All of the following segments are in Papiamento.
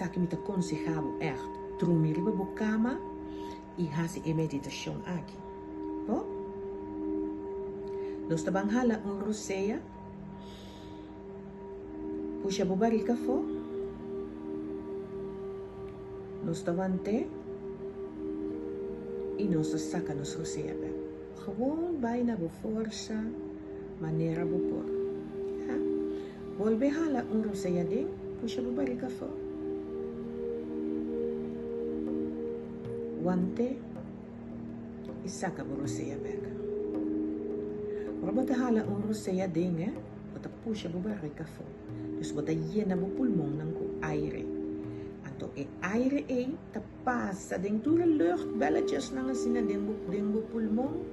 Esaki mi ta konsehá bo ègt, drumi riba bo kama i hasi e meditashon aki. Bo? Nos ta ban hala un rosea, pusha bo barika afó, nos ta want'é i nos ta saka nos rosea bèk. Gewoon bai na bo forsa manera bo por. Ha. Bolbe hala un rosea den, pusha bo barika afó. Want'é i saka bo rosea bek. Ora bo ta hala un rosea den e, bo ta pusha bo barika afó. Dus bo ta yena bo pulmonnan ku aire. Anto e aire ei ta pasa den tur e luchtbelletjesnan asina den bo den bo pulmon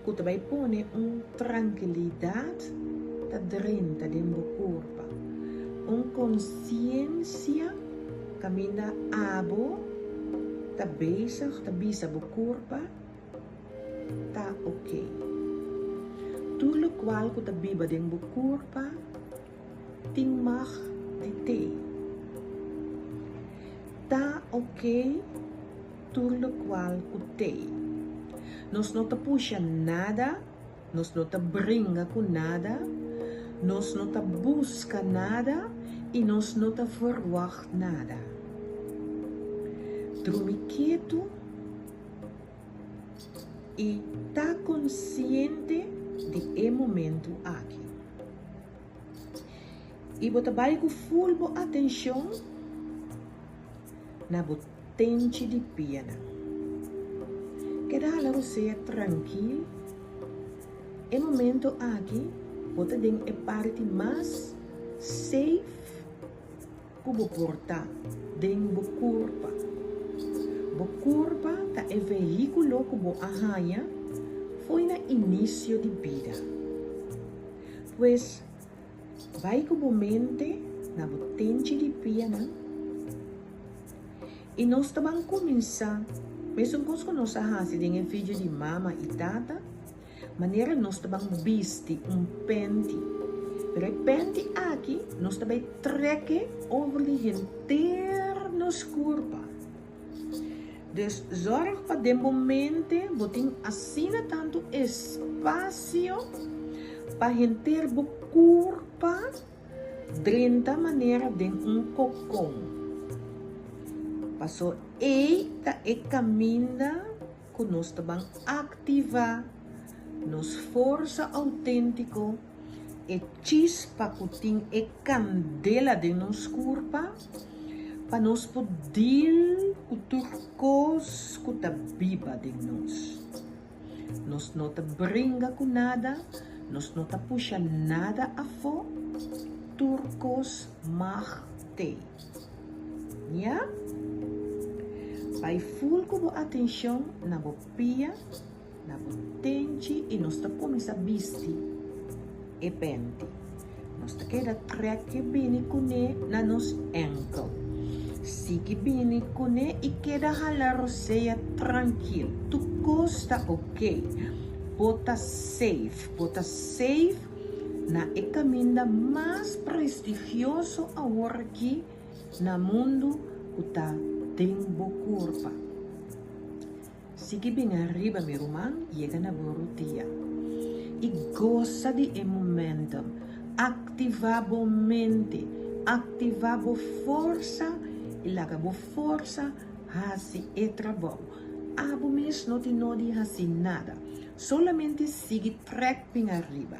ku ta bai pone un trankilidat ta drenta den bo kurpa. Un konsiensia kaminda abo ta bezig ta bisa bo kurpa ta okey. Tur lokual ku ta biba den bo kurpa tin mag di te. Ta ok tur lokual ku tei. Nos no ta pusha nada, nos no ta bringa ku nada, nos no ta buska nada i nos no ta verwagt nada. Drumi ketu i ta konsiente di e momentu aki. I bo ta bai ku ful bo atenshon na bo tenchi di pianan. Keda hala rosea trankil. E momento aki bo ta den e parti mas safe ku bo por ta den bo kurpa. Bo kurpa ta e vehíkulo ku bo a haña fo'i na inisio di bida. Pues, bai ku bo mente na bo tenchi di pianan i nos ta ban kuminsá mesun kos ku nos a hasi den e video di mama i tata, manera nos ta ban bisti un penti. Pero e penti aki nos ta bai trek e over di henter nos kurpa. Dus zorg pa den bo mente bo tin asina tantu espasio pa henter bo kurpa drenta manera den un kokon. Paso ei ta e kaminda ku nos ta ban aktivá nos forsa outéntiko, e chispa ku tin e kandela den nos kurpa, pa nos por deal ku tur kos ku ta biba den nos. Nos no ta bringa ku nada, nos no ta pusha nada afó, tur kos mag tei. Ya? Bai ful ku bo atenshon na bo pia, na bo tenchi i nos ta kuminsá bisti e penti. Nos ta keda trèk e bini kuné na nos ènkel. Sigui bini kuné i keda hala rosea trankil. Tur kos ta okey. Bo ta safe. Bo ta safe na e kaminda mas prestigioso awor aki na mundu ku ta den bo kurpa. Sigui bin ariba mi ruman, yega na bo rutia. I gosa di e momentum. Aktivá bo mente, aktivá bo forsa i laga bo forsa hasi e trabou. Abo mes no tin nodi hasi nada. Solamente sigui trèk bin ariba.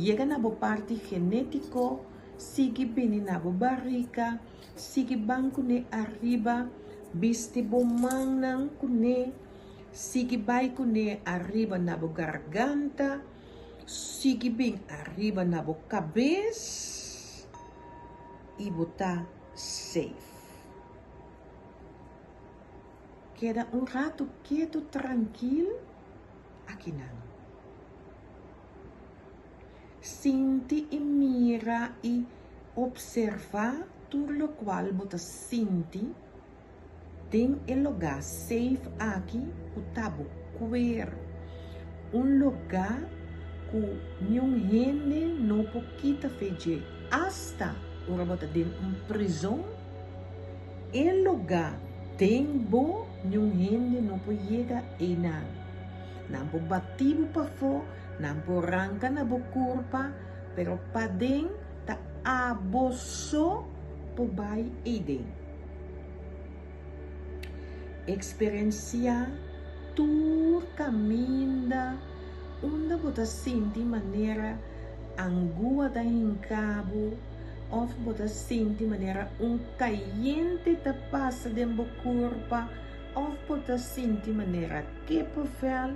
Yega na bo parti genétiko, sigui bini na bo barika, sigui ban kuné ariba, bisti bo mannan kuné, sigui bai kuné ariba na bo garganta, sigui bin ariba na bo kabes i bo ta safe. Keda un ratu ketu trankil akinan. Sinti i mira i opservá tur lokual bo ta sinti den e lugá safe aki ku ta bo kueru. Un lugá ku niun hende no por kita fe dje, asta ora bo ta den un prizon. E lugá den bo niun hende no por yega einan. Nan por bati bo pafó, nan por ranka na bo kurpa, pero paden ta abo so por bai eiden. Eksperensiá tur kaminda unda bo ta sinti manera angua ta hinka bo òf bo ta sinti manera un kayente ta pasa den bo kurpa òf bo ta sinti manera kippenvel.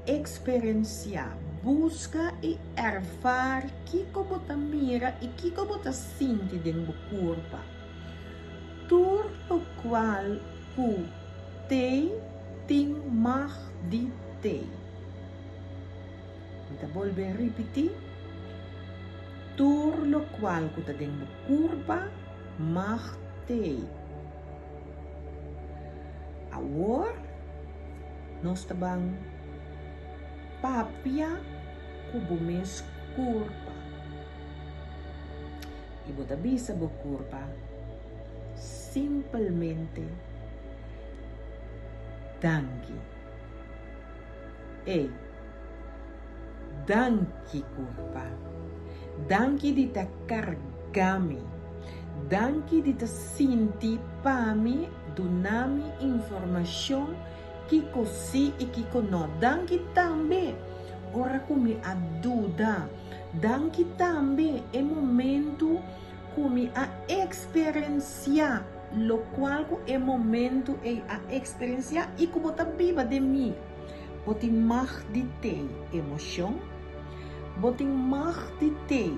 Eksperensiá, buska i ervaar kiko bo ta mira i kiko bo ta sinti den bo kurpa. Tur lokual ku tei tin mag di tei. Mi ta bolbe ripití, Tur lokual ku ta den bo kurpa mag tei. Awor nos ta ban papia ku bo mes kurpa. I bo ta bisa bo kurpa simpelmente danki. Ey, danki kurpa. Danki di ta karga mi. Danki di ta sinti pa mi, duna mi informashon kiko si i kiko no. Danki tambe ora ku mi a duda. Danki tambe e momento ku mi a eksperensiá lokual ku e momento ei a eksperensiá i ku bo ta biba den mi. Bo tin mag di tei emoshon, bo tin mag di tei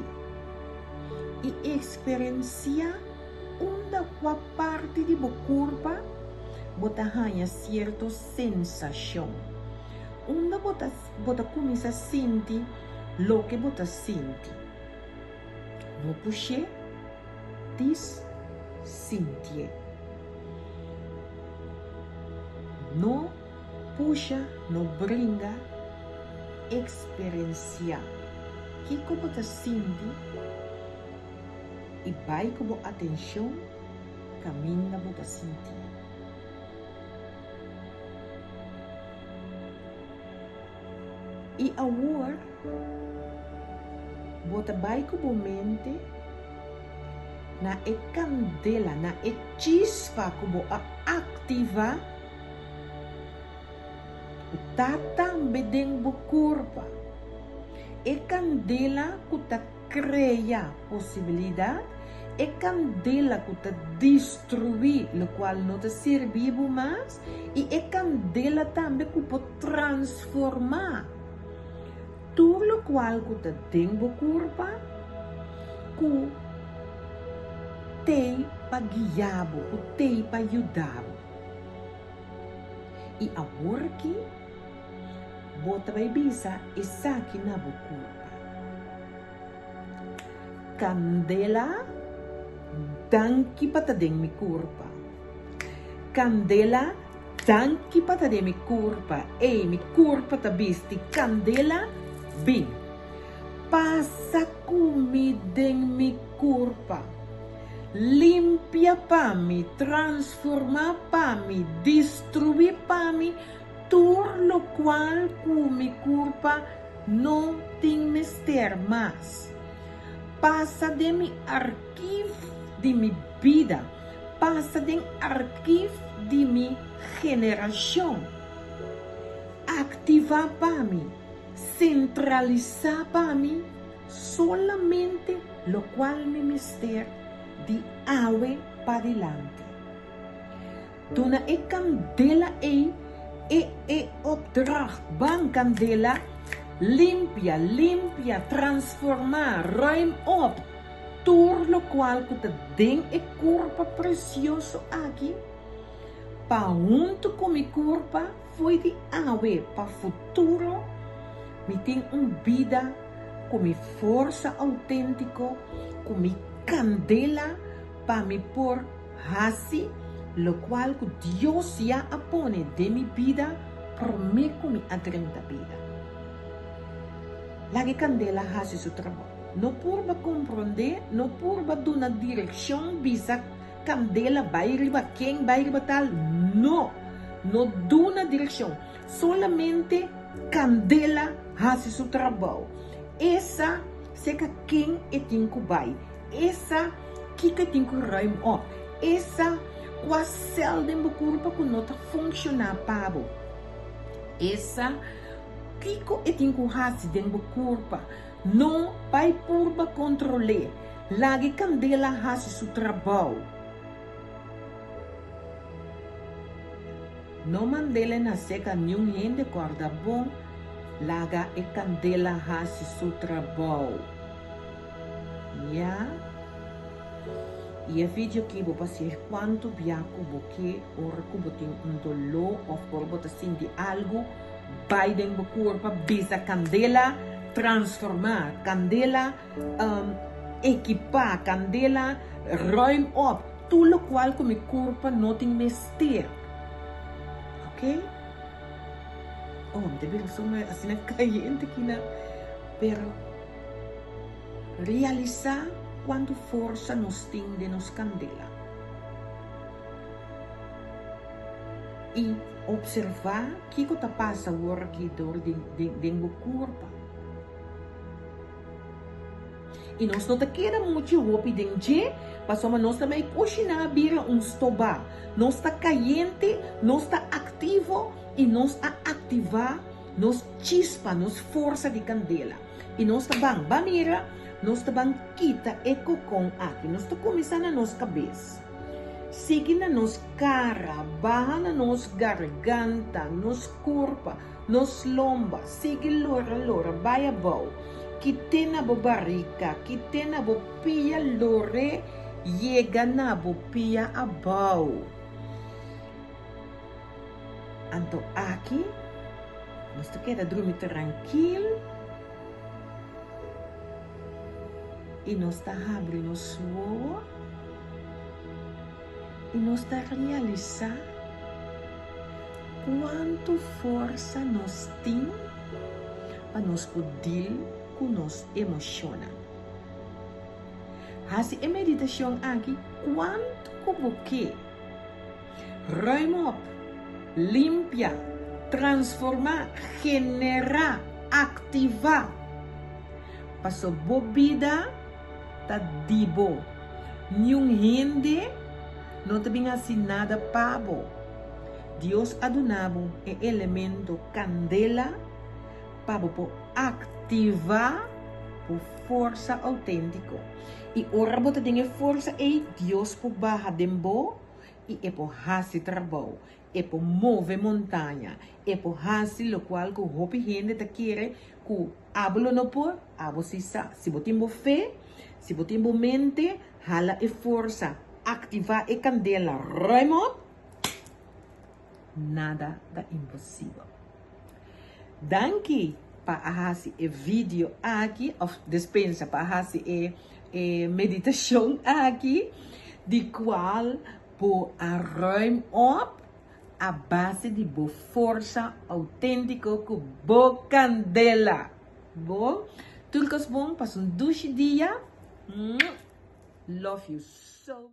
i eksperensiá unda kua parti di bo kurpa bo ta haña sierto sensashon, unda bo ta Bo ta kuminsá sinti loke bo ta sinti. No push'é, dis sintié. No pusha, no bringa, eksperensiá kiko bo ta sinti i bai ku bo atenshon kaminda bo ta sintié. I awor bo ta bai ku bo mente na e kandela, na e chispa ku bo a aktivá, ku ta tambe den bo kurpa. E kandela ku ta krea posibilidat, e kandela ku ta destruí lokual no ta sirbi bo mas i e kandela tambe ku por transformá tur lokual ku ta den bo kurpa ku t'ei pa guia bo, ku t'ei pa yuda bo. I awor aki bo ta bai bisa esaki na bo kurpa. Kandela, danki pa ta den mi kurpa. Kandela, danki pa ta den mi kurpa. Ey, mi kurpa ta bisti kandela, bin. Pasa ku mi den mi kurpa. Limpia pa mi, transformá pa mi, destruí pa mi tur lokual ku mi kurpa no tin mester mas. Pasa den mi arkiv di mi bida, pasa den arkiv di mi generashon. Aktivá pa mi, sentralisá pa mi solamente lokual mi mester di awe padilanti. Duna e kandela ei e e opdracht, Ban kandela, limpia, limpia, transformá, ruim op tur lokual ku ta den e kurpa presioso aki, pa huntu ku mi kurpa fo'i di awe pa futuro mi tin un bida ku mi forsa outéntiko, ku mi kandela pa mi por Hasi lokual ku Dios ya a pone den mi bida promé ku mi a drenta bida. Laga e kandela hasi su trabou. No purba komprondé, no purba duna direkshon, bisa. kandela bai riba ken, bai riba tal. No! No duna direkshon. Solamente kandela hasi su trabou. E sa seka ken e tin ku bai. E sa kiko e tin ku ruim op. E sa kua sèl den bo kurpa ku no ta funshoná pa bo. E sa kiko e tin ku hasi den bo kurpa. No bai purba kontrol'é. Laga e kandela hasi su trabou. No mand'el na seka niun hende kòrda bon, laga e kandela hasi su trabou. Ya. I e video aki bo pa sier kuantu bia ku bo ke ora ku bo tin un doló òf ora bo ta sinti algu bai den bo kurpa bisa kandela transformá, kandela ekipá, kandela ruim op tur lokual ku mi kurpa no tin mester. Ok. Oh, mi ta bira suma asina kayente kina pero. Realisá kuantu forsa nos tin den nos kandela i opservá kiko ta pasa awor aki dor di den bo kurpa. I nos no ta keda muchu hopi den dje, pasobra nos ta bai kushiná bira un stobá. Nos ta kayente, nos ta aktivo i nos a aktivá nos chispa, nos forsa di kandela. I nos ta ban, ban mira, nos ta ban kita e kokon aki. Nos ta kuminsá na nos kabes, sigui na nos kara, baha na nos garganta, nos kurpa, nos lomba, sigui lora lora bai abou, kit'é na bo barika, kit'é na bo pia lor'é yega na bo pia abou. Anto aki nos ta keda drumi trankil i nos ta habri nos wowo i nos ta realisá kuantu forsa nos tin pa nos por deal ku nos emoshonnan. Hasi e meditashon aki kuantu ku bo ke. Ruim op, limpia, transformá, generá, aktivá. Paso bo bida ta di bo. Niun hende no ta bin hasi nada pa bo. Dios a duna bo e elemento kandela pa bo por aktivá bo forsa outéntiko. I ora bo ta den e forsa ei, Dios por baha den bo i e por hasi trabou, e por move montaña, e por hasi lokual ku hopi hende ta kere ku abo lo no por, abo si sa. Si bo tin bo fe, si bo tin bo mente, hala e forsa, aktivá e kandela, ruim op, nada ta imposibel. Danki pa a hasi e video aki of despensa pa a hasi e e meditashon aki di kual bo a ruim op a base di bo forsa outentiko ku bo kandela. Bon, tur kos bon, pasa un dushi dia. Love you so.